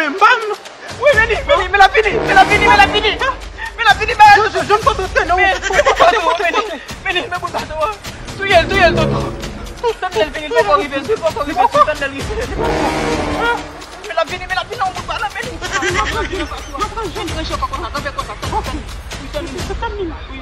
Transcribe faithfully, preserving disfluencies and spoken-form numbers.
menm. Bam! Wi, men li, men li, men l ap vini, men l ap vini, men l ap vini. Men l ap vini, men. Yo, yo, yo, m kontre nan. Men, men bout bato, men li, men li, men bout bato. Touye l, touye l, tonton. Tann lè l vini, l poko rive, l poko rive, tann lè l rive. Men l ap vini, men l ap vini, yon bout bato, men li. Men l ap vini, men li. Vin preche kò konsa, kanpe konsa, tann, tann. Wi, tann li. Tann li. Wi.